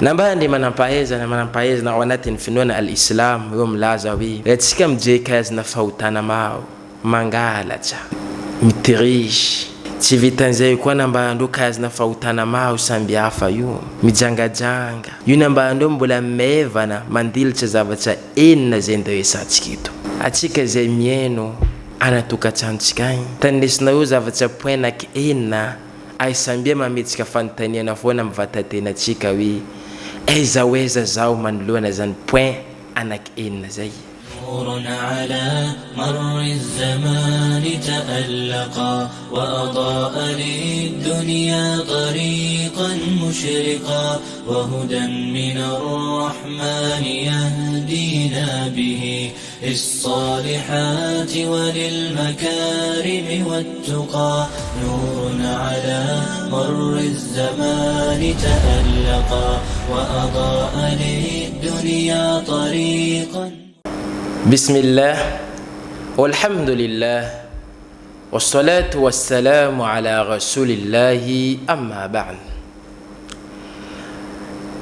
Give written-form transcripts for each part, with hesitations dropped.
Nambaran'ny manampahaizana manampahaizana ao anatin'ny finoana al-Islam ireo milaza hoe, Raha tsika mijery karazana fahotana maro, mangalatra, mi-triche, tsy vitan'izay koa nambaran'ireo karazana fahotana maro sambihafa io, mijangajanga, io nambaran'ireo mbola maivana mandilitra zavatra enina izay nderesantsika eto. Atsika izay mihaino any an-tokantranontsika agny, taninesinareo zavatra point anaky enina ary sambia mametsika fanontaniana foana amin'ny vatatenantsika hoe aiza ho aiza zaho manoloana zany point anaky enina zay. نور على مر الزمان تألقا وأضاء للدنيا طريقا مشرقا وهدى من الرحمن يهدينا به للصالحات وللمكارم والتقى نور على مر الزمان تألقا وأضاء للدنيا طريقا بسم الله والحمد لله والصلاة والسلام على رسول الله أما بعد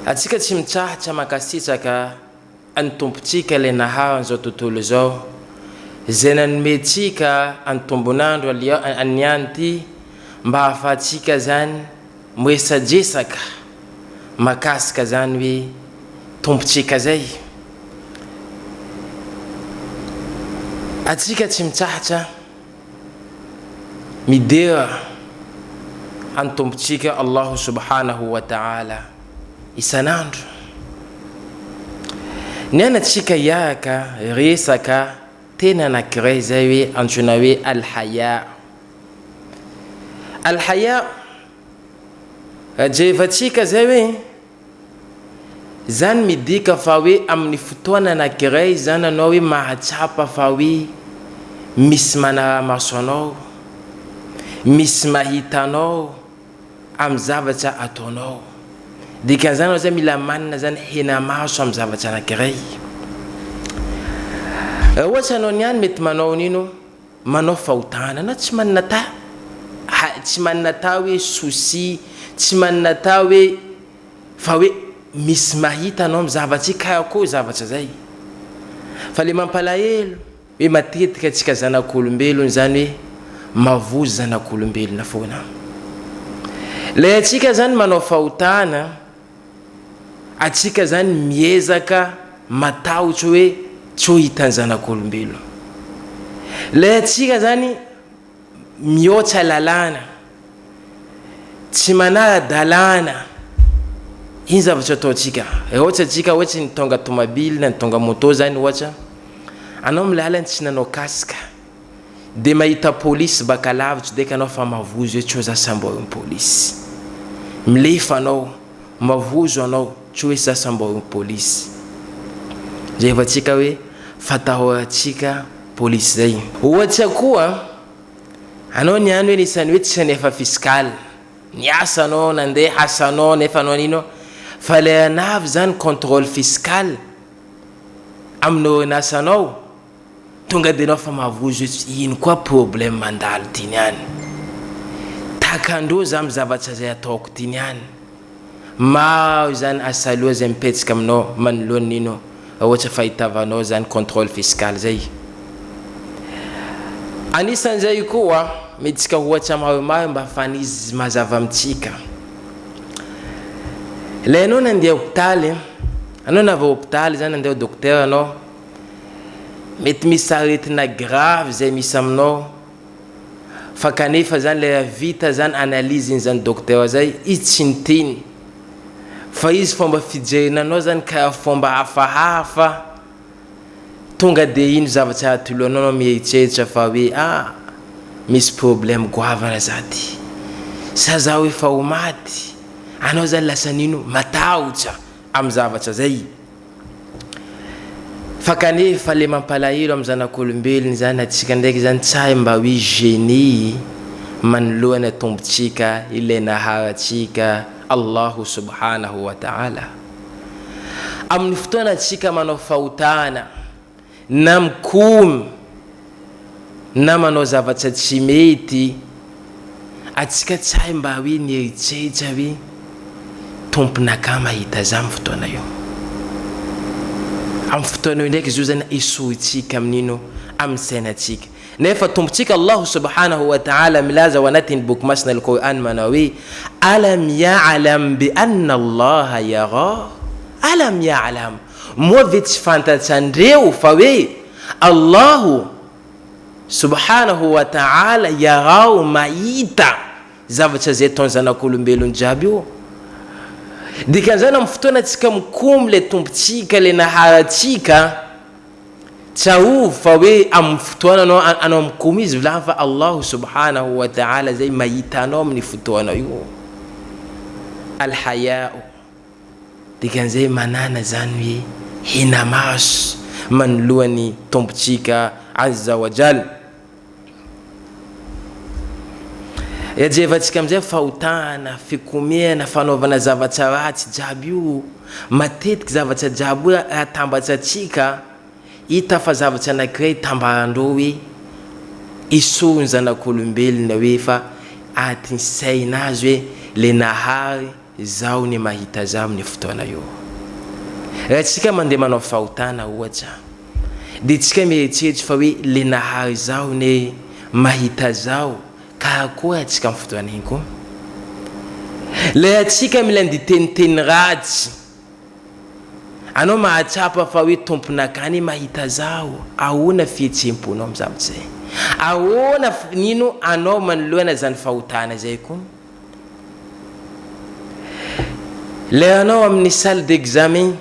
Atsika tsy mitsahatra mankasitraka an'ny Tompontsika ilay nahary an'izao tontolo izao, izay nanome antsika ny tombon'andro aniany ity mba hahafahantsika izany miresadresaka mahakasika izany hoe Tompontsika izay. Antsika tsy mitsahatra midera an'ny Tompontsika Allahu subhanahu wa ta'ala isan'andro. Ny anantsika hiaraka resaka teny anankiray izay hoe antsoina hoe al-haya. Al-haya, raha jerevantsika izay hoe Zany midika fa hoe amin'ny fotoana anakiray zany anao hoe mahatsapa fa hoe misy manaramaso anao, misy mahita anao amin'ny zavatra ataonao. Dikan'izany anao zany mila manana zany henamaso amin'ny zavatra anakiray. Raha ohatra anao niany mety manao an'ino, manao fahotana anao tsy manana ta, tsy manana ta hoe souci, tsy manana ta hoe Fa hoe misy mahita anao am zavatsy karakory zavatra zay. Fa le mampalahelo hoe matetika antsika zanak'olombelona zany hoe mavozo zanak'olombelona foana. Lay antsika zany manao fahotana, antsika zany miezaka matahotra hoe tsy ho hitan'ny zanak'olombelona. Lay antsika zany mihoatra lalàna, tsy manara-dalàna, iny zavatra ataontsika, raha ohatra antsika ohatry nitonga tomabily na nitonga moto zany ohatra, anao amin'ny lalana tsy nanao casque, de mahita polisy baka lavitra deka anao fa mavozo hoe tsô za samborin'ny polisy, milefa anao, mavozo anao tsy hoe za samborin'ny polisy, zay efa tsika hoe fatahorantsika Polisy zay. Ohatsa koa, anao niany hoe nisany hoe tsy hanefa fiscal, niasa anao, nandeha asanao nefa anao nino, fa le anavy zany controle fiscal amin'ny orinasanao, tonga de anao fa mavozo hoe ino koa problème mandalo ty niany, takandreo za zavatra zay ataoko ty niany. Maro izany asa loha izay mipetsaka aminao manoloana ino raha ohatra fahitavanao izany controle fiscal zay. Anisan'izay koa miditsika ohatra maromaro mba ahafahan'izy mazava amintsika. Ilay anao nandeha hopitaly, anao navy hopitaly zany nandeha docteur anao, mety misy aretina grave izay misy aminao, Fa kanefa zany le vita zany analyse zany docteur zay izy tsy niteny fa izy fomba fijeriny anao zany karaha fomba hafahafa tonga de ino zavatra atoloanao anao mieritreritra fa hoe ah misy problème goavana za ty sa zaho efa ho maty anao zany lasa nino matahotra amy zavatra zay. Fa kanefa le mampalahelo am zanak'olombelona zany atsika ndraiky zany tsahy mba hoe genie manoloana Tompontsika ilay naharantsika Allahu subhanahu wa ta'ala. Amin'ny fotoana atsika manao fahotana na mikomy na manao zavatra tsy mety, atsika tsy hay mba hoe nieritreritra hoe. Tompon'akà mahita za amin'ny fotoana io. Amin'ny fotoana io ndraiky izy io zany esorintsika amin'ino? Amin'ny sainantsika. Nefa Tompontsika Allahu subhanahu wa ta'ala milaza ao anatin'ny boky masina Al-Qur'an manao hoe, Alam ya'lam bi anna Allaha yara? Alam ya'lam, moa ve tsy fantatsandreo fa hoe Allahu subhanahu wa ta'ala yarao mahita zavatra izay ataon'ny zanak'olombelona jiaby io? Dikan'izany amin'ny fotoana tsika mikomy ilay Tompontsika ilay Nahary antsika, Tsarovy fa hoe amin'ny fotoana anao anao mikomy izy vilany fa Allahu subhanahu wa ta'ala zay mahita anao amin'ny fotoana io. Al-haya'u, dikan'izay manana zany hoe henamaso manoloan'ny Tompontsika Azza wa Jal. Ijerevantsika amin'izay fahotana, fikomiana, fanaovana zavatra ratsy jiaby io, matetiky zavatra jiaby io raha atambatsa antsika, hita fa zavatra anankiray itambarandreo hoe esorin'ny zanak'olombelona hoe fa atin'ny saina azy hoe le Nahary zaho ny mahita za amin'ny fotoana io. Raha tsika mandeha manao fahotana ohatra, Dia tsika mieritreritry fa hoe le nahary zaho ne mahita zaho karakory atsika am fotoana igny koa. Le atsika mila nditeniteny ratsy anao mahatsapa fa hoe tomponaka anie mahita zaho ahoana fihetseham-ponao am zavatra zay? Ahoana nino anao manoloana zany fahotana zay koa? Le anao amin'ny salle d'examen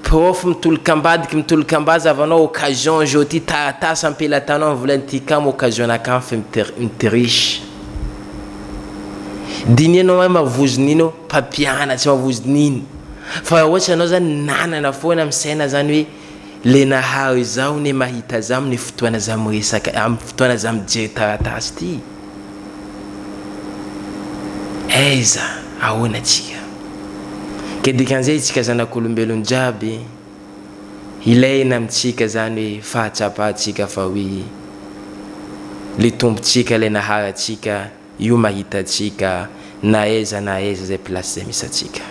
Prof mitolika ambadiky mitolika ambaza avanao occasion zao ty taratasy ampelatanao ny volany ty kamo occasion nakam fa mitriche dinihanao hoe mavozon'ino mpampianatry mavozon'ino fa raha ohatry anao zany nanana foana am saina zany hoe le nahary zaho ne mahita za aminy fotoana za miresaka am fotoana za mijery taratasy ty Aiza ahoana tsika? Ke dikan'izay tsika zanak'olombelon jiaby ilaina amintsika zany hoe fahatsapantsika fa hoe le Tompontsika ilay nahary antsika io mahita antsika na aiza na aiza zay place zay misy antsika.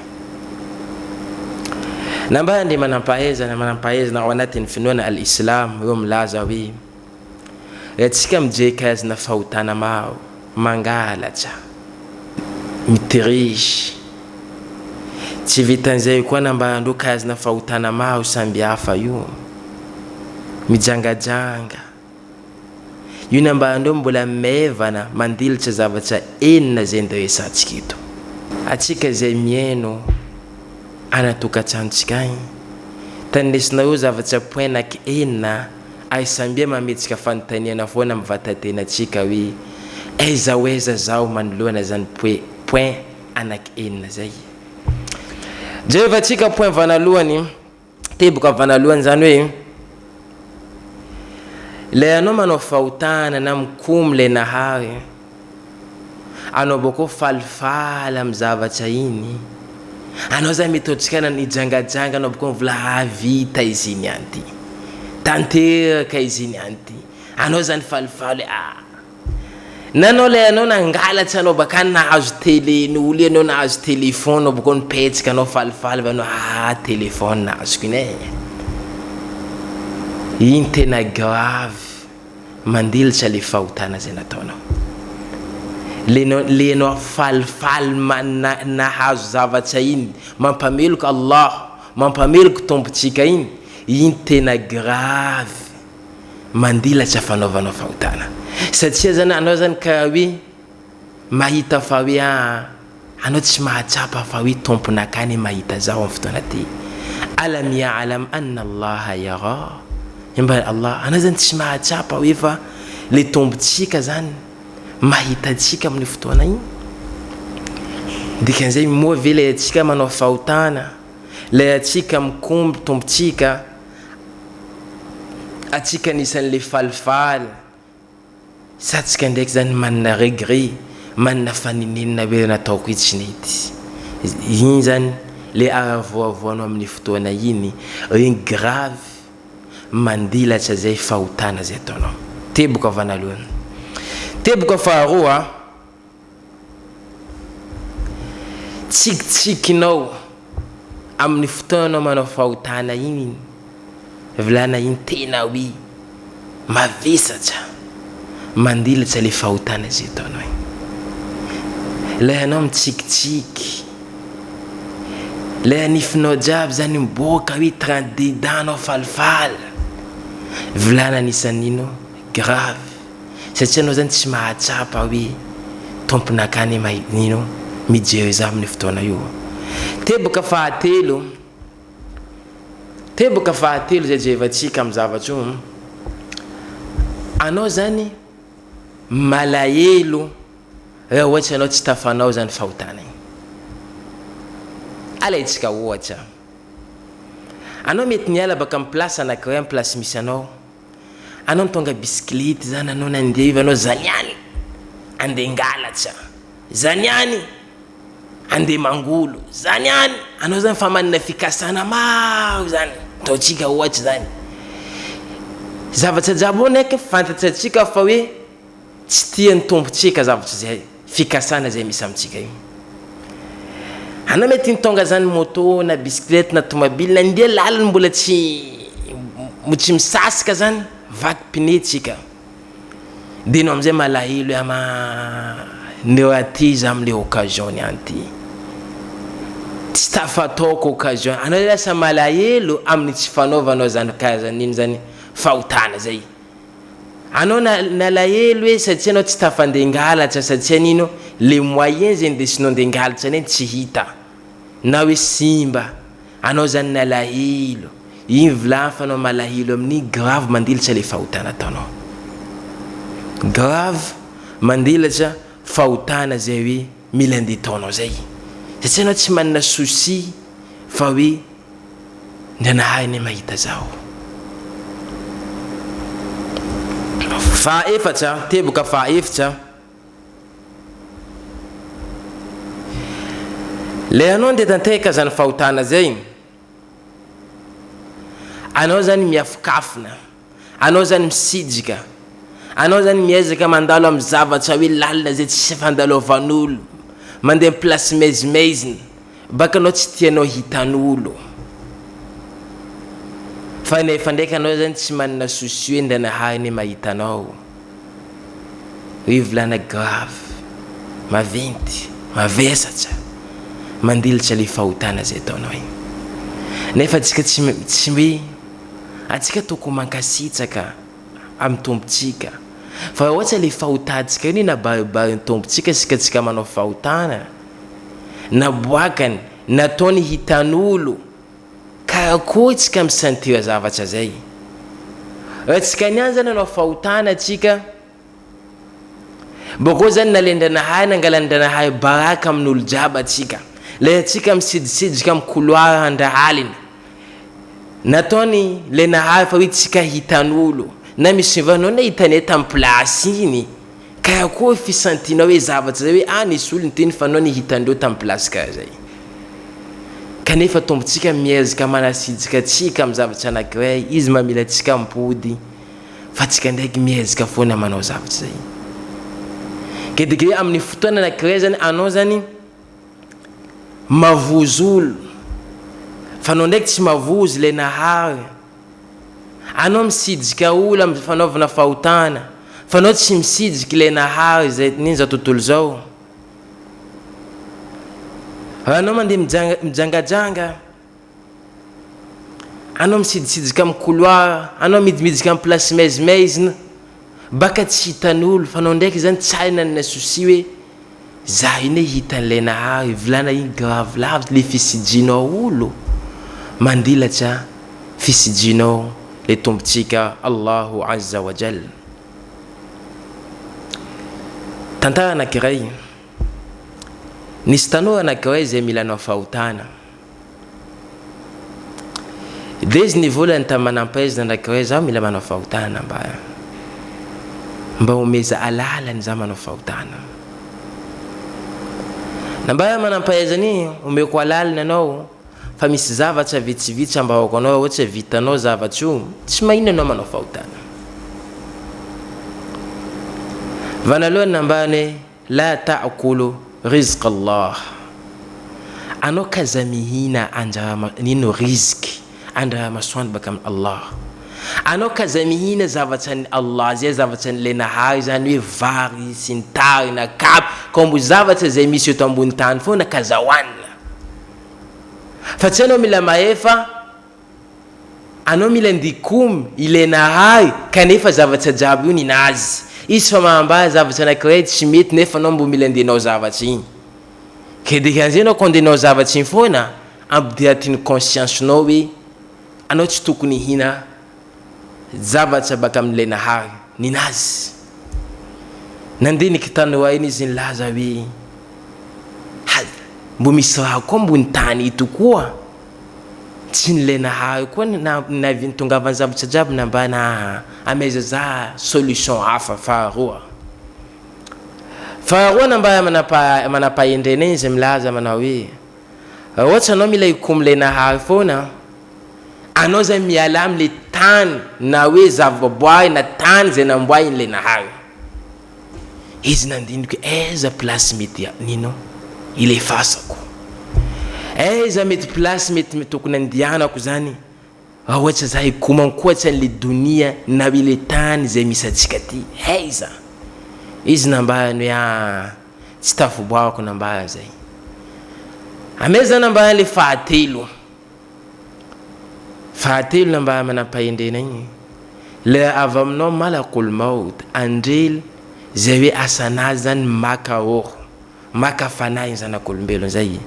Nambaran'le manampahaizana manampahaizana ao anatin'ny finoana al-islam ireo milaza hoe. Raha mijery karazana fahotana maro, mangalatra, mi-triche, tsy vitan'izay koa nambaran-dreo karazana fahotana maro samby hafa io, mijangajanga, io nambaran-dreo mbola maivana mandilitra zavatra enina izay niresahantsika eto. Antsika izay mihaino any an-tokantranontsika agny, taninesinareo zavatra point anaky enina Ary sambia mametsika fanontaniana foana amin'ny vatatenantsika hoe aiza ho aiza zaho manoloana zany point anaky enina zay. Jerevantsika point vanalohany, teboka vanalohany zany hoe ilay anao manao fahotana na mikomy ilay Nahary, anao bakeo falifaly amin'ny zavatra iny, anao zany mety ohatsikana nijangajanga anao bakeo mivola hahavita izy iny ihany ty, tanteraka izy iny ihany ty, anao zany falifaly hoe ah, na anao ilay anao nangalatra anao bakany nahazo tele ny olo anao nahazo telephone anao bakeo nipetsaka anao falifaly fa anao ah telephone azoko iny e, iny tena grave. Mandilitra le fahotana zay nataonao. Le le enao falifaly nahazo zavatra iny mampameloka Allah, mampameloka Tompontsika iny, iny tena grave mandilatra fanaovanao fahotana. Satria zany anao zany karaha hoe mahita fa hoe aa anao tsy mahatsapa fa hoe Tomponakahy anie mahita zaho am fotoana ty, alam ya'lam anna Allaha yara, mba Allah, anao zany tsy mahatsapa hoe fa le Tompontsika zany mahita antsika amin'io fotoana io, dikan'izay moa ve le antsika manao fahotana, le antsika mikomby Tompontsika, antsika anisan'le falifaly. Sa tsika ndraiky zany manana regret, manana faninenina hoe nataoko io tsy nety. Igny zany le aravoavoanao amin'ny fotoana iny, regny grave mandilatra zay fahotana zay ataonao. Teboka vanalohany. Teboka faharoa. Tsikitsikinao amin'ny fotoana anao manao fahotana iny vilana iny tena hoe mavesatra mandilatra le fahotana izay ataonao iny. Ilay anao mitsikitsiky, ilay anifinao jiaby zany miboaka hoe 32 dents anao falifaly, vilana anisan'ino grave. Satria anao zany tsy mahatsapa hoe tompon'akany nino mijery za amin'ny fotoana io. Teboka fahatelo, teboka fahatelo izay jerevantsika amin'ny zavatra io, anao zany malahelo raha ohatry anao tsy tafanao zany fahotana iny. Alaintsika ohatra, anao mety niala baka amin'ny place anakiray amin'ny place misy anao, Anao nitonga bisikilety zany anao nandeha io anao zany ihany andeha ngalatra zany ihany andeha mangolo zany ihany anao zany fa manana fikasana maro zany ataontsika ohatry zany zavatra jiaby io ndraiky fantatrantsika fa hoe Tsy tian'ny Tompontsika zavatra izay fikasana izay misy amintsika io. Anao mety nitonga zany moto na bicyclette na tomobile nandeha laliny mbola tsy tsy misasika zany vaky pneu tsika. Dia enao amizay malahelo hoe ama neo aty za amle occasion niany ty. Tsy tafataoko occasion. Anao lasa malahelo amin'ny tsy fanaovanao zany karazan'ino zany fahotana zay. Anao nalahelo hoe satria anao tsy tafandeha ngalatra satria nino le moyen zay ndesinao ndeha ngalatra neny tsy hita na hoe simba anao zany nalahelo iny vilany fa anao malahelo amin'iny grave mandilatra le fahotana ataonao grave mandilatra fahotana zay hoe mila ndeha taonao zay satria anao tsy manana souci fa hoe Nanahy anie mahita zaho. Fahaefatra, teboka fahaefitra. Le anao ndeha tanteraka zany fahotana zay, anao zany miafokafona. Anao zany misijika, anao zany miezaka mandalo amin'ny zavatra hoe lalina zay tsy fandalovan'olo, mandeha amin'ny place maizimaizina, baka anao tsy tianao hitan'olo. Fa nefa ndraiky anao zany tsy manana souci hoe Ndranahary anie mahita anao. Hoe vilana grave, maventy, mavesatra, mandilitra le fahotana zay ataonao igny. Nefa antsika tsy tsy hoe. Antsika tokony mankasitraka amin'ny Tompontsika. Fa raha ohatra ilay fahotantsika iny nabaribarin'ny Tompontsika isika tsika manao fahotana, naboakany, nataony hitan'olo, karakory tsika mi-sentir zavatra zay? Raha tsika niany zany nanao fahotana tsika, Bôkô zany nalen-dRanahary nangalan-dRanahary baraka amin'olo jiaby atsika. Lay atsika misidisidiky am couloir andra alina. Nataony le Nahary fa hoe tsika hitan'olo. Na misy vanao na hitanay tam place iny. Karakôry fisentinao hoe zavatra zay hoe ah nisy olo niteny fa nao nihitandreo tam place kara zay. Kanefa Tompontsika miezaka manasidika atsika am zavatra anakiray, Izy mamela atsika mipody. fa tsika ndraiky miezaka foana manao zavatra zay kedike amin'ny fotoana anakiray zany anao zany mavozo olo fa anao ndraiky tsy mavozo le nahary anao misidika olo amin'ny fanaovana fahotana fa anao tsy misidiky le nahary zay nino zao tontolo zao raha anao mandeha mijanga mijangajanga Anao misidisidiky am couloir, anao midimidika am place maizimaizina, baka tsy hitan'olo, fa anao ndraiky zany tsy hay nanana souci hoe za io ne hitan'ilay Nahary, vilana iny grave lavitra le fisidinao olo, mandilatra fisidinao le Tompontsika Allahu Azza wa Jal. Tantara anakiray, nisy tanora anakiray izay mila hanao fahotana. Dia izy nivolany tamin'ny manampahaizana ndraiky hoe zaho mila manao fahotana mba mba omeza alalany zaho manao fahotana. Nambara manampahaizana iny omeko alalana anao fa misy zavatra vitsivitsy ambarako anao raha ohatry hoe vitanao zavatra io tsy maninona anao manao fahotana. Vanalohany nambarany hoe La ta'kulu rizq Allah. Anao k'aza mihina anjara nino riziky andrara masoandro baka amin'i Allah. Anao k'aza mihina zavatra an'i Allah zay zavatra an'ilay Nahary zany hoe vary sy ny tariny na kapa ka mbo zavatra zay misy eto ambony tany foana k'aza hoanina. Fa tsy anao mila mahefa Anao mila ndikomy ilay nahary kanefa zavatra jiaby io ninazy. Izy fa mahambara zavatra anakiray tsy mety nefa anao mbo mila ndenao zavatra igny. Ke dikan'izay anao ko ndenao zavatra igny foana ampidiratiny conscience nao hoe anao tsy tokony hihina zavatra baka amin'ilay nahary ninazy. Nandiniky tany iny izy nilaza hoe hay mbo misy raha koa ambony tany ito koa. Tsy ny le nahary koa ny nahavy nitongavan'ny zavatra jiaby na mba na amaiza za solution hafa faharoa. Faharoa na mba manapa manapahendrena izy milaza manao hoe raha ohatra anao mila hikomy le nahary foana anao zany miala amle tany na hoe zavaboary na tany zay namboarin'le nahary. Izy nandiniky aiza place mety nino ilefasako, aiza mety place mety tokony andianako zany raha ohatry za hikoma ankoatry anle donia na ile tany zay misy antsika ty, aiza? Izy nambarany hoe ah tsy tafiboahako nambarany zay. Amaiza nambarany le fahatelo. Fahatelo nambara manam-pahendrena igny, le avy aminao malakul maut, anjely, zay hoe asanazy zany maka ôro, maka fanahy ny zanak'olombelona zay,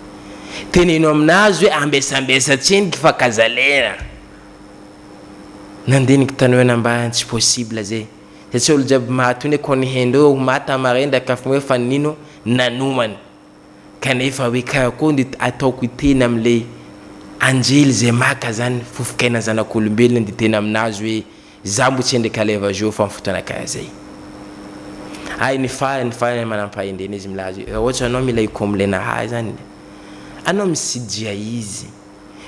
teneno aminazy hoe ambesambesa tsendriky fa kazalena, nandiniky tany hoe nambarany tsy possible zay, satria olo jiaby maty io ne kô nihendreo ho maty amarain dakafo hoe fa nino nanomana. Kanefa hoe karakôry nde ataoko hiteny amle anjely zay maka zany fofokaina zanak'olombelona nde hiteny aminazy hoe za mbo tsy endrika aleva jour fa am fotoana kara zay. Hay ny farany farany manampahendrena izy milaza hoe raha ohatra anao mila hi-combler nahay zany anao misidia izy,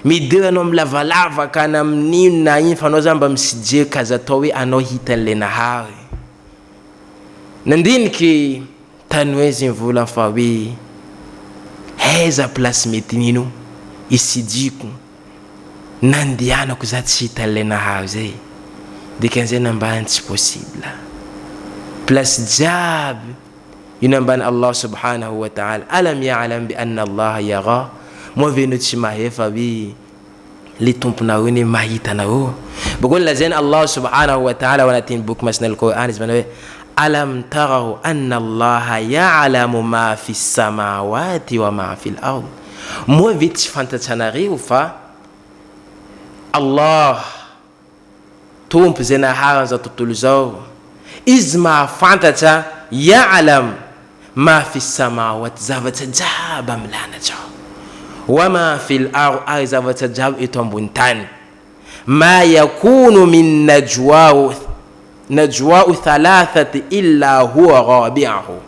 midira anao am lavalavaka na amin'ino na ino fa anao zany mba misidia k'aza atao hoe anao hitan'le nahary. Nandiniky Tany hoe izy mivola fa hoe aiza place mety nino isidiko nandianako za tsy hita an'ilay nahary zay dikan'izay nambarany tsy possible place jiaby io nambaran'i Allah subhanahu wa ta'ala alam ya'lam bi anna Allah yara moa ve enao tsy mahefa hoe le Tomponareo anie mahita anareo. Boko nolazain'i Allah subhanahu wa ta'ala ao anatin'ny boky masina Al-Qur'an izy manao hoe Alam taraw anna Allaha ya'lamu ma fi samawati wa ma fil ard. Moa ve tsy fantatranareo fa Allah Tompo izay nahary an'izao tontolo izao, Izy mahafantatra, ya'lam, ma fi samawat, zavatra jiaby amin'ny lanitra, wa ma fil ard, ary zavatra jiaby eto ambony tany, ma yakunu min najwa najwa'u thalathati illa huwa rabi'uhum,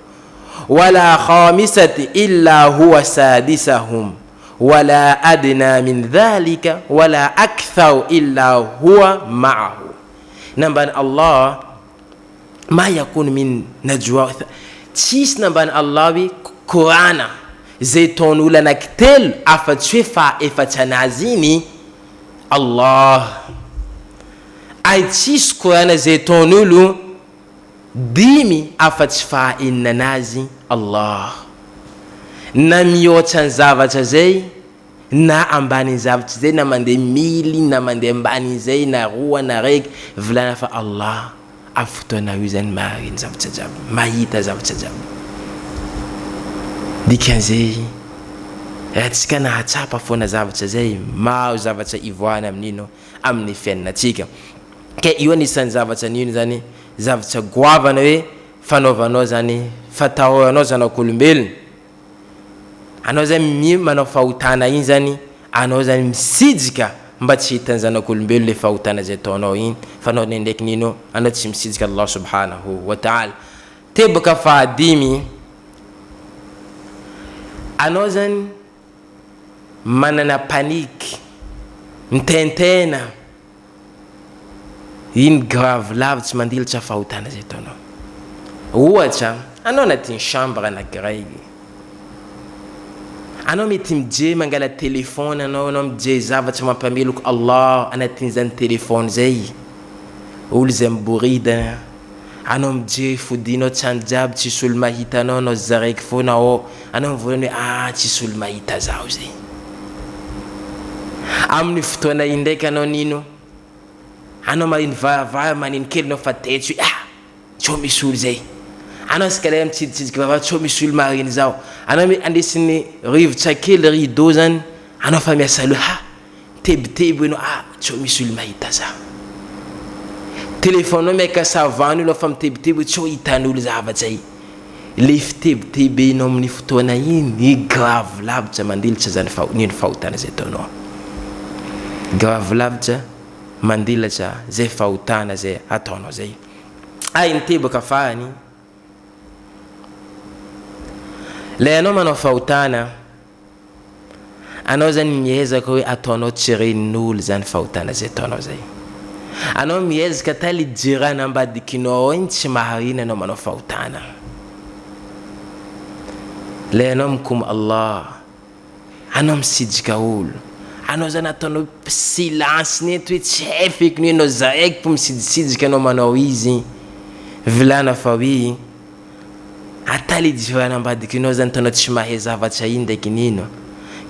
wa la khamisati illa huwa sadisahum, wala adna min dhalika wala akthar illa huwa ma'ahu namban'i Allah ma yakunu min najwa tsisy namban'i Allah hoe korana zay taon'olo anankitelo afa-tsy hoe faha efatsy anazy iny Allah ay tsisy korana zay taon'olo dimy afa-tsy faha enina anazy Allah. Na mihoatra ny zavatra zay na ambanin'ny zavatra zay na mandeha mily na mandeha ambanin'izay na roa na raiky vilana fa Allah amin'ny fotoana io zany mahare ny zavatra jiaby, mahita zavatra jiaby. Dikan'izay raha tsika nahatsapa foana zavatra zay maro zavatra ivoahana amin'ino amin'ny fiainantsika. Ka io anisan'ny zavatra an'ino zany, zavatra goavana hoe fanaovanao zany fatahoranao zanak'olombelona. Anao zany mi manao fahotana iny zany, anao zany misijika mba tsy hitan'ny zanak'olombelona le fahotana zay ataonao iny, fa anao ndraindraiky nino, anao tsy misijika Allah subhanahu wa ta'ala. Teboka fahadimy, anao zany manana panique, mitaintaina, Iny grave lavitsy mandilitra fahotana zay ataonao. Ohatra, anao anatin'ny chambre anakiray, Anao mety mijery mangala téléphone anao, anao mijery zavatra mampameloko Allah anatin'izany téléphone zay, olo zay miboridana, anao mijery fodinao trano jiaby tsisy olo mahita anao, anao zaraiky foana ao, anao mivolagna hoe ah tsisy olo mahita zaho zay. Amin'ny fotoana iny ndraiky anao nino, anao maheno varavara maneno kely anao fa taitry hoe ah. Tsao misy olo zay. Anao isaka lera mitsiditsidiky vava tsao misy olo marigny zaho. Anao mi andesin'ny rivotra kely rideau zany anao fa miasa loha ha mitebiteby enao ah tsao misy olo mahita zaho. Telephone nao miaraka savany olo fa mitebiteby hoe tsao hitan'olo zavatra i. Le fitebitebenao amin'ny fotoana iny grave lavitra mandilatra zany faho nino fahotana zay ataonao. Grave lavitra. mandilatra zay fahotana zay ataonao zay. Ay ny teboka farany, lay anao manao fahotana, anao zany miezaka hoe ataonao tsy renin'olo zany fahotana zay ataonao zay. Anao miezaka ta le jirany ambadikinao ao igny tsy maharina anao manao fahotana. Lay anao mikomy Allah. Anao misijika olo. Anao zany ataonao silence ny eto hoe tsy hay fekiny hoe anao zahaiko po misijisijika anao manao izy. Vilana fa hoe ataly jirany ambadikinao zany ataonao tsy mahay zavatra iny ndraiky nino.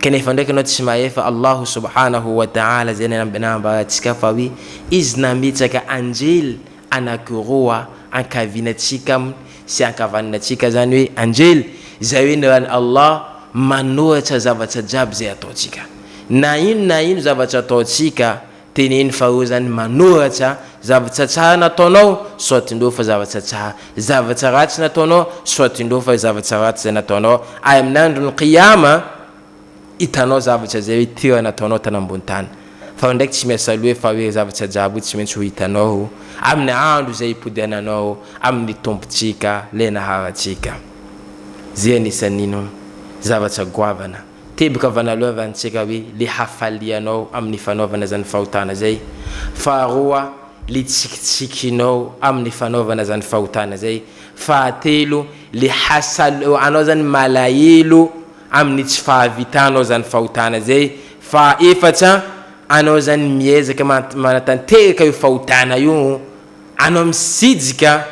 Kanefa ndraiky anao tsy mahay fa Allahu subhanahu wa ta'ala zay nambarantsika fa hoe izy nametraka anjely anakiroa ankavianantsika sy ankavanantsika zany hoe anjely izay hoe ny Allah manoratra zavatra jiaby izay ataontsika na ino na ino zavatra ataontsika teneno fa eo zany manoratra zavatra tsara nataonao soit indreo fa zavatra tsara zavatra ratsy nataonao soit indreo fa zavatra ratsy zay nataonao ary amin'ny andron'ny qiyama hitanao zavatra zay hoe tira nataonao tany ambony tany fa ndraiky tsy miasa loha fa hoe zavatra jiaby io tsy maintsy ho hitanao amin'ny andro izay hipodiananao amin'ny Tompontsika le naharantsika zay anisan'ino zavatra goavana teboka vanaloavantsika hoe le hafalianao amin'ny fanaovana zany fahotana zay faharoa le tsikitsikinao amin'ny fanaovana zany fahotana zay fahatelo le hasal anao zany malahelo amin'ny tsy fahavitanao zany fahotana zay, faha efatra anao zany miezaka manatanteraka io fahotana io, anao misijika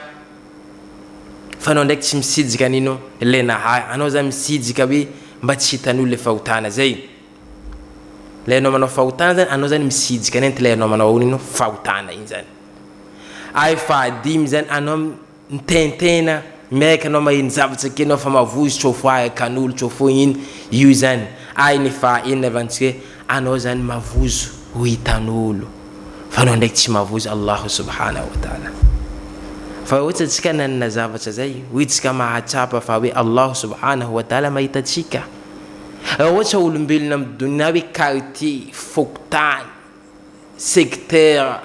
fa anao ndraiky tsy misijika an'ino le nahay, anao zany misijika hoe mba tsy hitan'olo le fahotana zay, le anao manao fahotana zany anao zany misijika nenty le anao manao ino fahotana iny zany, ary fahadimy zany anao Mitaintaina miaraka anao maheno zavatra kely anao fa mavozo tsôfo ahy kanolo tsôfo iny io zany ahy ny faha enina avy antsika hoe anao zany mavozo ho hitan'olo fa anao ndraiky tsy mavozo Allahu subhanahu wa ta'ala fa ohatra tsika nanana zavatra zay hoy tsika mahatsapa fa hoe Allahu subhanahu wa ta'ala mahita antsika raha ohatra olombelona amin'ny donia hoe quartier fokontany secteur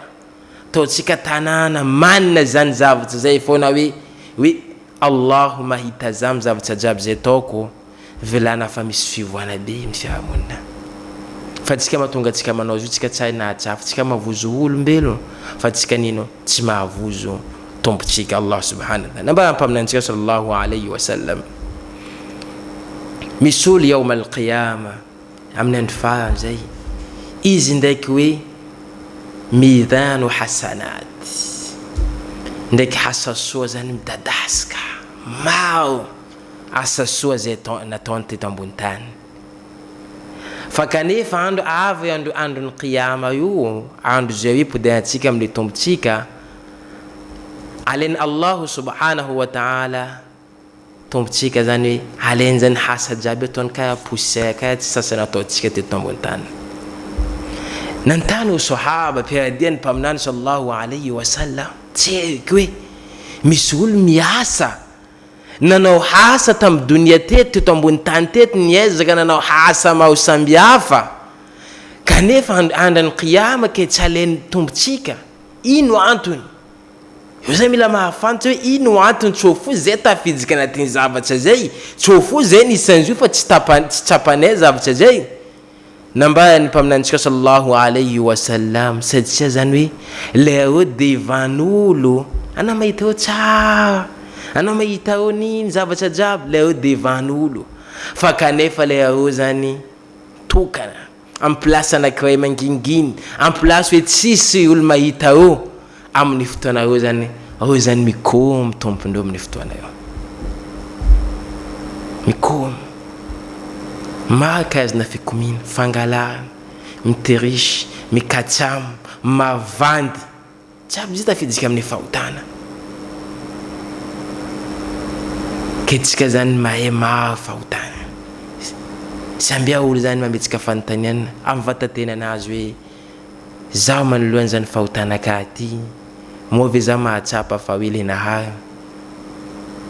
ataontsika tanàna manina zany zavatra zay foana hoe hoe Allahu mahita za am zavatra jiaby zay ataoko vilana fa misy fivoahana be ny fiarahamonina fa tsika mahatonga antsika manao azy io tsika tsy hay nahatsapa tsika mahavozo olombelona fa tsika nino tsy mahavozo tompontsika Allah subhanahu wa ta'ala nambaran'ny mpaminanintsika sallallahu alayhi wa sallam misy olo yawm al-qiyama Amin'ny andro farany izay, izy ndraiky hoe mizanu hasanat, ndraiky asa soa zany midadasika, maro asa soa izay atao nataony teto ambony tany. Fa kanefa andro avy andro andron'ny qiyama io, andro izay hoe hipodehantsika amin'ilay Tompontsika, alain'i Allahu subhanahu wa ta'ala Tompontsika zany hoe alainy zany hasa jiaby ataony kara poussière kara tsy sasany ataontsika teto ambony tany. Nanontany ireo sahaba mpiara-dia ny Mpaminany sallallahu alayhi wa sallam tsy heriky hoe misy olo miasa nanao asa tamin'ny donia teto teto ambony tany teto niezaka nanao asa maro sambihafa kanefa andran'ny qiyama ke tsy alain'ny Tompontsika ino antony? Eo zay mila mahafantatra hoe ino antony tsy ho fo zay tafiditra anatin'ny zavatra zay, tsy ho fo zay ny isan'izy io fa tsy tapa tsy tsapanay zavatra zay. Nambaran'ny Mpaminanintsika sallallahu alayhi wa sallam satria zany hoe le reo devan'olo, anao mahita reo tsara, anao mahita reo nino zavatra jiaby, le reo devan'olo. Fa kanefa le areo zany tokana, amin'ny place anakiray mangingina, amin'ny place hoe tsisy olo mahita areo, amin'ny fotoana reo zany, reo zany mikomy tompondreo amin'ny fotoana io. Mikomy. Maro karazana fikomiana, fangalarana, mi-triche, mikatsamo, mavandy. Jiaby zay tafiditsika amin'ny fahotana. Ke tsika zany mahay maro fahotana. Sambia olo zany mametsika fanontaniana amin'ny vatatenanazy hoe zaho manoloana zany fahotana ka aty, moa ve zaho mahatsapa fa hoe le Nahary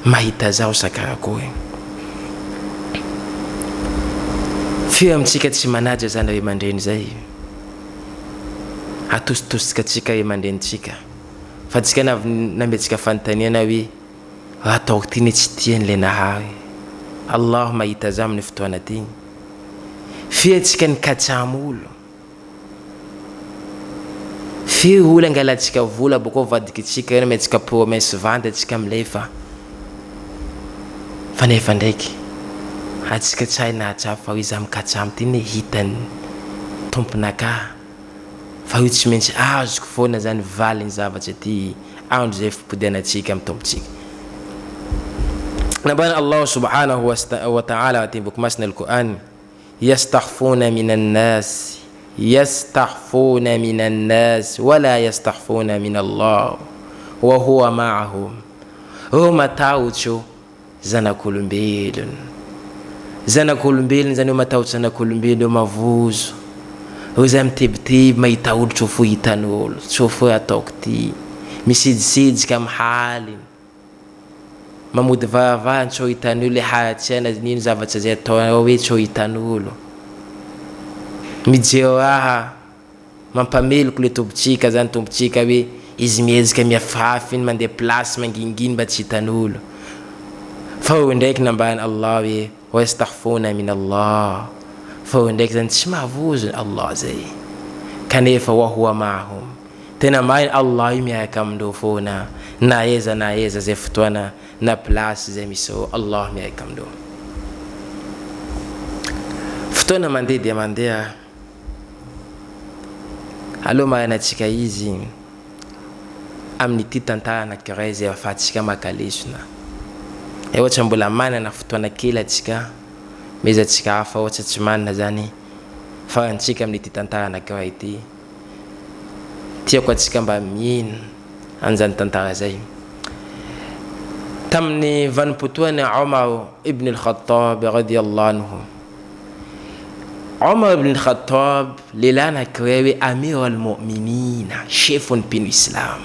mahita zaho sa karakory? Firy amintsika tsy manaja zany ray aman-dreny zay? Atositosika antsika ray aman-drenintsika fa tsika nametraka fanontaniana hoe raha ataoko ty ne tsy tiany le Nahary Allah mahita za amin'ny fotoana ty. Firy antsika nikatsamo olo? Firy olo angalantsika vola bokeo avadikitsika eo amentsika promesse vandy antsika milefa fa nefa ndraiky antsika tsy hay nahatsapa fa hoe za mikatsamo ty ne hitany tomponakahy fa io tsy maintsy azoko foana zany valiny zavatra ty andro zay fipodianantsika amin'ny tompontsika. Nambaran'i Allah subhanahu wa ta'ala anatin'ny boky masina al-Qur'an, Yastakhfouna minan nas, yastakhfouna minan nas, wala yastakhfouna min Allah, wa huwa ma'ahum. Reo matahotro zanak'olombelona. Zanak'olombelona zany hoe matahotro zanak'olombelona eo mavozo. Reo zany mitebiteby mahita olo tsô fo hitan'olo, tsô fo ataoko ty. Misedisediky amy haliny. Mamody vava tsô hitan'olo le haratsiana nino zavatra zay ataonao hoe tsô hitan'olo. Mijery raha mampameloko le tompontsika zany tompontsika hoe izy miezaka miafihafy iny mandeha place manginginy mba tsy hitan'olo. Fa eo ndraiky nambaran'i Allah hoe wa yastakhfouna min Allah fa eo ndraiky zany tsy mahavozo Allah zay kanefa wa huwa ma'ahum Tena marina Allah io miaraka amindreo foana na aiza na aiza zay fotoana na place zay misy reo Allah miaraka amindreo. Fotoana mandeha dia mandeha aleo marina antsika izy amin'ity tantara anakiray zay afahantsika maka lesona. Eh ohatra mbola manana fotoana kely antsika meza antsika hafa ohatra tsy manana zany fa antsika amin'ity tantara anakiray ity. Tiako antsika mba mino an'izany tantara izay. Tamin'ny vanim-potoan'i Omar ibn al-Khattab radiyallahu anhu. Omar ibn al-Khattab lehilahy anankiray hoe Amir al-Mu'minina, chefon'ny mpino islam,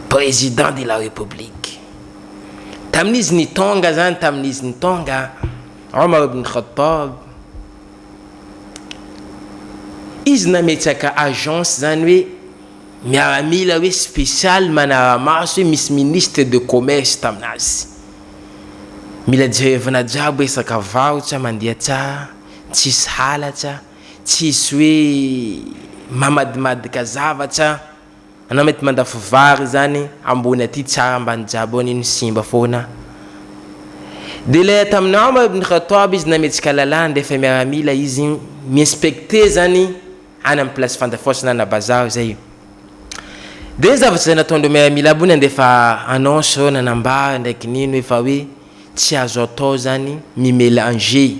président de la république. Tamin'izy nitonga zany, tamin'izy nitonga Omar ibn al-Khattab Izy nametraka agence zany hoe miaramila hoe spécial manara-maso hoe misy ministre de commerce taminazy. Mila jerevana jiaby resaka varotra mandeha tsara, tsisy halatra, tsisy hoe mamadimadika zavatra. Anao mety mandafo vary zany ambony aty tsara ambany jiaby ao nino simba foana. De ilay tamin'i Omar ibn Khattab izy nametsika lalàna ndefa miaramila izy mi-inspecter zany any amin'ny place fandafosana na bazary zay. De zavatra zay nataondreo miaramila aby io nandefa annonce reo nanambara ndraiky nino efa hoe tsy azo atao zany mi-melanger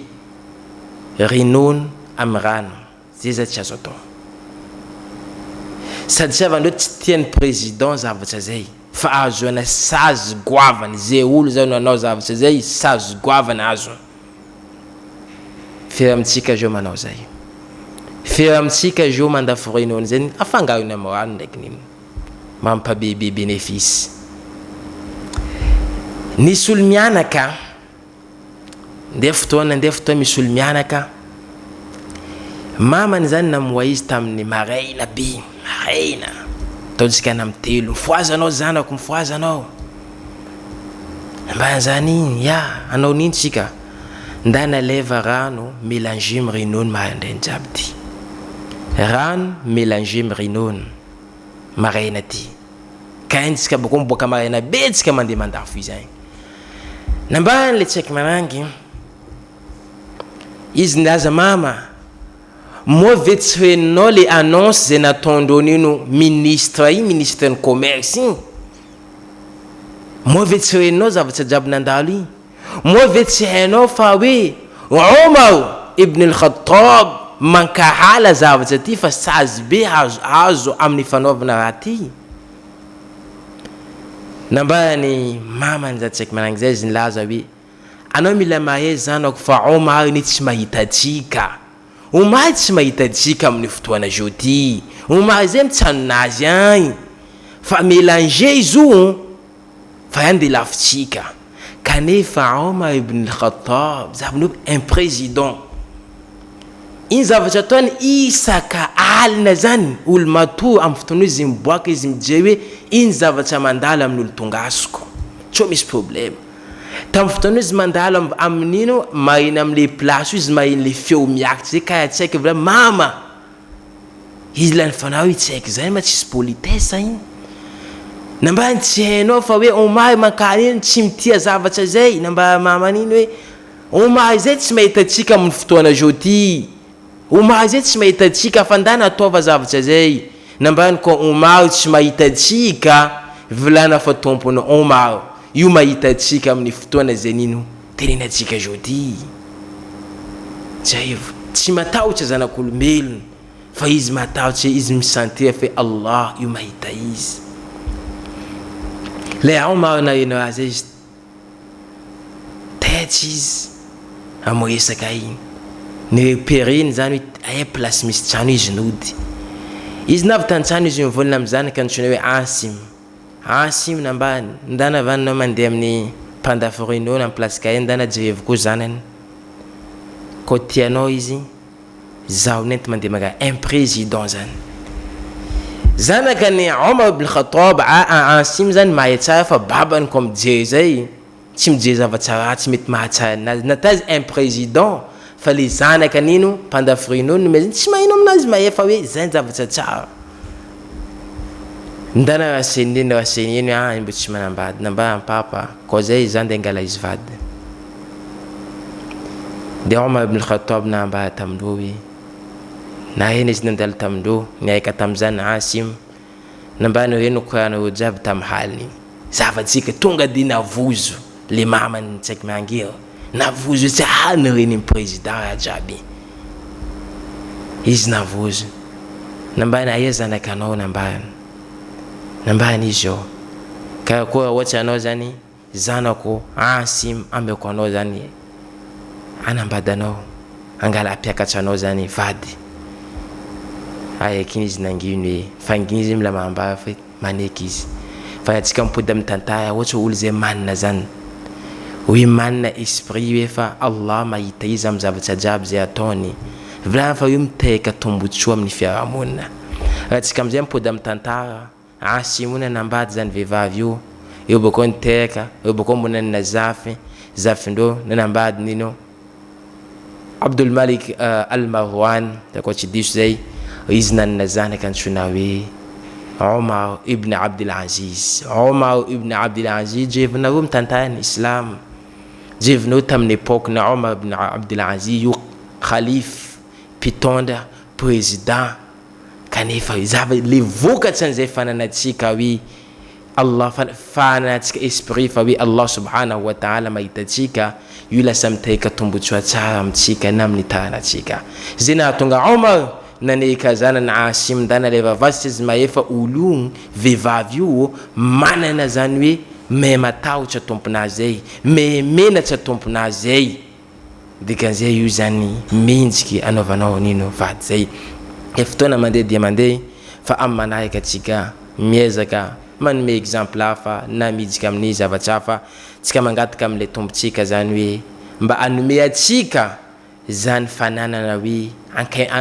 rinono amin'ny rano. Zay zay tsy azo atao. Sady tsy avandreo tsy tian'ny président zavatra zay fa ahazoana sazy goavana ze olo zao nanao zavatra zay sazy goavana azony. Firy amintsika zao manao zay? Firy amintsika zao mandafo renono zay afangarony amin'ny rano ndraiky nino mampabebe bénéfice. Nisy olo mianaka Ndeha fotoana, ndeha fotoana misy olo mianaka. Mamany zany namoha izy tamin'ny maraina be, maraina. Ataontsika any amin'ny telo, mifohaza anao zanako, mifohaza anao. Ambany zany iny, ya, anao nino tsika. Ndana aleva rano mélanger mi rinono maraindrainy jiaby ty. Rano mélanger mi rinono maraina ty. Ka hainy tsika boko miboaka maraina be tsika mandeha mandafo izy agny. Nambarany le tsaiky marangy. Izy nilaza, Mama, moa ve tsy renao le annonce zay nataondreo nino ministre iny, ministre ny commerce iny? Moa ve tsy renao zavatra jiaby nandalo iny? Moa ve tsy hainao fa hoe Omar ibn al-Khattab mankahala zavatra ty fa sazy be azo azo amin'ny fanaovana raha ty? Nambaran'i mamany zany tsy haiko manangy zay izy nilaza hoe anao mila mahay zanako fa Omar anie tsy mahita antsika. Omar tsy mahita antsika amin'ny fotoana zao ty. Omar zay mitsanona azy agny fa mélanger izy io fa ihany de lafintsika. Kanefa Omar ibn al-Khattab zavon'io un président. Iny zavatra ataony isaka alina zany olo matoa amin'ny fotoana io izy miboaka izy mijery hoe ino zavatra mandalo amin'ny olo tongasiko. Tsô misy problème. Tamin'ny fotoana io izy mandalo amin'ino maheno amle place io izy maheno le feo miakatra zay kara tsy haiko avy mama! Izy ilay nifanao io tsy haiko zay ma tsisy politesse igny. Nambarany tsy hainao fa hoe Omar mankany iny tsy mitia zavatra zay, nambaran'i mamany iny hoe Omar zay tsy mahita antsika amin'ny fotoana zao ty, Omar zay tsy mahita antsika fa ndana ataova zavatra zay, nambarany koa Omar tsy mahita antsika, vilana fa tompony Omar io mahita antsika amin'ny fotoana zay nino tenenantsika zao ty. Jaivo, tsy matahotra zanak'olombelona fa izy matahotra izy mi-sentir fa Allah io mahita izy. Ilay Omar naheno azy izy taitra izy amin'ny resaka iny. Ni-repérer-ny zany hoe aia place misy trano izy nody. Izy navy tany trano izy mivolagna amin'ny zanaka antsoina hoe Asim. Asim nambany, ndana vanona mandeha amin'ny mpandafy Renault na place Cayenne ndana jerevo koa zanany. Koa tianao izy, zaho nenti mandeha maka un président zany. Zanaka ny Omar ibn Khattab, aa Asim zany mahay tsara fa babany koa mijery zay. Tsy mijery zavatra ratsy mety mahatsara anazy na taiza un président fa le zanaka nino mpandafy ronono nomeziny tsy maheno aminazy mahefa hoe zay ny zavatra tsara ndana raseneno raseneno ah mbo tsy manambady nambarany papa koa zay za nde angala izy vady de Omar ibn Khattab nambara tamindreo hoe naheno izy nandalo tamindreo niaraka tamizany Asim Nambarany hoe nokoranareo jiaby tam haliny igny zavatsika tonga de navozo le mamany tsaiky mangery navozo tsy hany reniny président raha jiaby izy navozo nambarany aia zanakanao nambarany nambarany izy zao karakory raha ohatry anao zany Zanako Asim ameko anao zany hanambady anao angala hampiakatra anao zany vady aeky izy nangino e fangina izy mila manambara fa maneky izy fa antsika mipody amin'ny tantara ohatra olo zay manina zany hoe manina esprit hoe fa Allah mahita izy amin'ny zavatra jiaby zay ataony vilany fa io miteraka tombotsoa amin'ny fiarahamonina raha antsika amizay mipody amin'ny tantara Asy io nanambady zany vehivavy io, eo bakeo niteraka, eo bakeo mbo nanana zafy, zafindreo nanambady nino Abdul Malik Al Marwan, raha koa tsy diso zay, izy nanana zanaka antsoina hoe Omar ibn Abdul Aziz, Omar ibn Abdul Aziz jevinareo mitantara ny islam, jevinareo tamin'ny epoque ny Omar ibn Abdul Aziz io khalif, mpitondra, président, Kanefa zava le vokatra an'izay fananantsika hoe Allah fananantsika esprit fa hoe Allah subhanahu wa ta'ala mahita antsika, io lasa miteraka tombotsoa tsara amintsika na amin'ny taranantsika. Izay nahatonga Omar nanehika zanany Asim ndana le vavasy izy mahefa olo io vehivavy io manana zany hoe mahay matahotra tomponazy zay, mahay menatra tomponazy zay. Dikan'izay io zany mendriky anaovanao an'ino vady zay. E fotoana mandeha dia mandeha fa amin'ny manaraka antsika miezaka manome exemple hafa na midika amin'ny zavatra hafa tsika mangataka amin'ilay Tompontsika zany hoe mba hanome antsika zany fananana hoe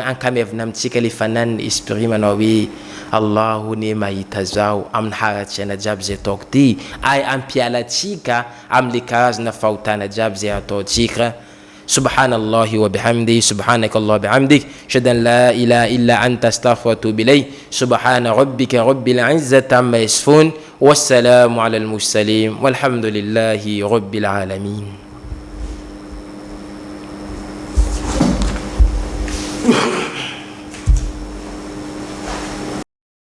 ankameavina amintsika le fananana esprit manao hoe Allah anie mahita zaho amin'ny haratsiana jiaby zay ataoko ty ary ampiala antsika amle karazana fahotana jiaby zay ataontsika Subhanallahi wa bihamdihi subhanakallah bihamdik ashhadu an la ilaha illa anta astaghfiruka wa atubu ilayk subhana rabbika rabbil izzati amma yasifun wassalamu alal mursalin walhamdulillahi rabbil alamin.